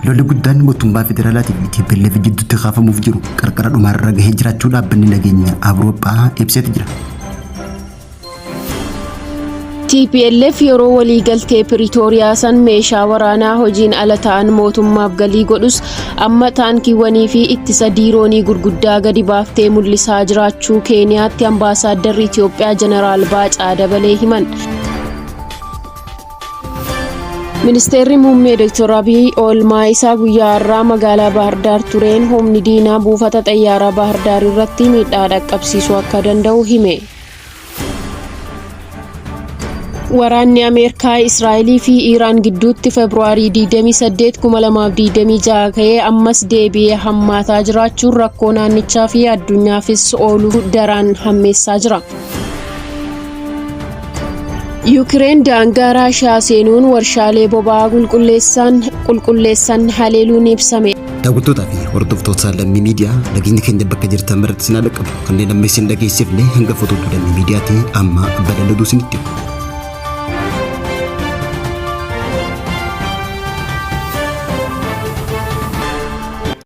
Lolli guddaan mootummaa federaalaatii fi TPLF jidduutti kaafamuuf jiru qarqara dhumaarra gahee jiraachuu dhaabbanni nageenya Awurooppaa ibseeti jira. TPLF yeroo waliigaltee Piriitooriyaa san meeshaa waraanaa hojiin ala ta'an mootummaaf galii godhus amma taankiiwwanii fi ittisa diiroonii gurguddaa gadi baaftee mul'isaa jiraachuu Keeniyaatti ambaasaaddarri Itoophiyaa Jeneraal Baacaa Dabalee himan. Ministeerri Muummee Dr. Abiy oolmaa isaa guyyaa har'aa magaalaa Baahirdaar tureen humni diinaa buufata xayyaaraa Baahirdaar irratti miidhaa dhaqqabsiisuu akka danda'u hime. Waraanni Ameerikaa Israa'elii fi Iiraan gidduutti Feebruaarii 28, 2026 ka'ee ammas deebi'ee hammaataa jiraachuun rakkoo naannichaa fi addunyaafis ooluu daraan hammeessaa jira. Yuukireen daangaa Raashiyaa seenuun warshaalee boba'aa qulqulleessan haleeluun ibsame. Daawwattootaa fi hordoftoota Lammii Miidiyaa nageenyi keenya bakka jirtan maratti isin haa dhaqqabu. Kanneen amma isin dhageessifne hangafoota oduu Lammii Miidiyaati amma balala oduu isinitti himu.